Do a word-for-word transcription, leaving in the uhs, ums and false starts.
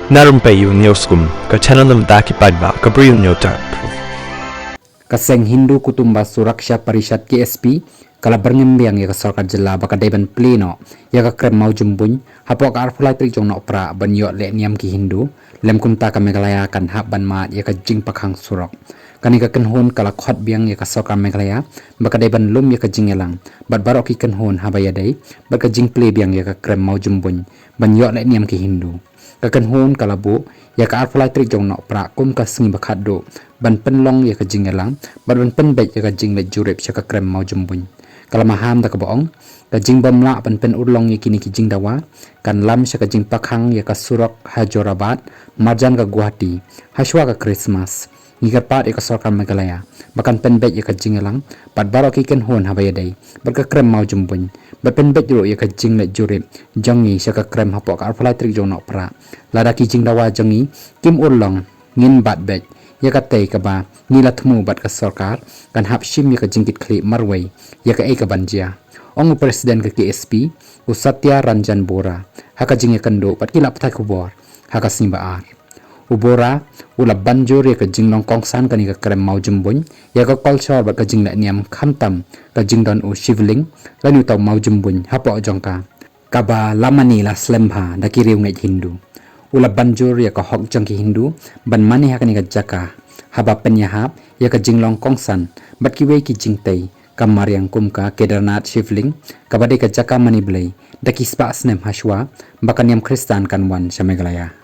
Na Rympei U Newsroom, ka channel na bynta ki paidbah, ka Bri U Newsroom. Ka seng Hindu Kutumba Suraksha Parishad K S P ka la byrngem biang ïa ka sorkar jylla ba ka dei ban plie noh ïa ka krem Mawjymbuin hapoh ka arphew lai tarik jong Nohprah ban ïoh leh niam ki Hindu, lym kumta ka Meghalaya kan hap ban mad ïa ka jingpakhang surok. Kane ka kynhun ka la khot biang ïa ka sorkar Meghalaya ba ka dei ban lum ïa ka jingïalang bad baroh ki kynhun haba ïadei bad ka jingplie biang ïa ka krem Mawjymbuin ban ïoh leh niam ki Hindu. Ka kynhun ka la buh ïa ka arphew lai tarik jong Nohprah kum ka sngi ba khatduh ban pynlong ïa ka jingïalang bad ban pynbeit ïa ka jingleit jurip sha ka krem Mawjymbuin. Ka la maham da kaba ong, ka jingbymlah ban pynurlong ïa kine ki jingdawa kan lam sha ka jingpakhang ïa ka surok ha Jorabat marjan ka Guwahati hashwa ka Krismas. Ngi kyrpad ïa ka sorkar Meghalaya ba kan pynbeit ïa ka jingïalang bad baroh ki kynhun haba ïadei bad ka krem Mawjymbuin bad pynbeit ruh ïa ka jingleit jurip jong ngi sha ka krem hapoh ka arphew lai tarik jong Nohprah. Lada ki jingdawa jong ngi kim urlong, ngin bat beit ïa katei kaba ngi la thmu bad ka sorkar kan hap shim ïa ka jingkitkhlieh marwei ïa kaei kaban jia, ong u President ka K S P, u Satya Ranjan Bora, ha ka jingïakynduh bad ki lad pathai khubor ha ka sngi ba ar. U Bora u la ban jur ïa ka jinglong kongsan kane ka krem Mawjymbuin ïa ka kolshor bad ka jingleh niam, khamtam ka jingdon u shivling lane uta u Mawjymbuin hapoh jong ka, kaba la mane la slem bha da ki riewngeit Hindu. U la ban jur ïa ka hok jong ki Hindu ban mane ha kane ka jaka haba pynïahap ïa ka jinglong kongsan bad kiwei ki jingtei, ka mariang kum ka Kedarnath shivling, kaba dei ka jaka mane blei da ki spah snem hashwa ba ka niam Khristan kan wan sha Meghalaya.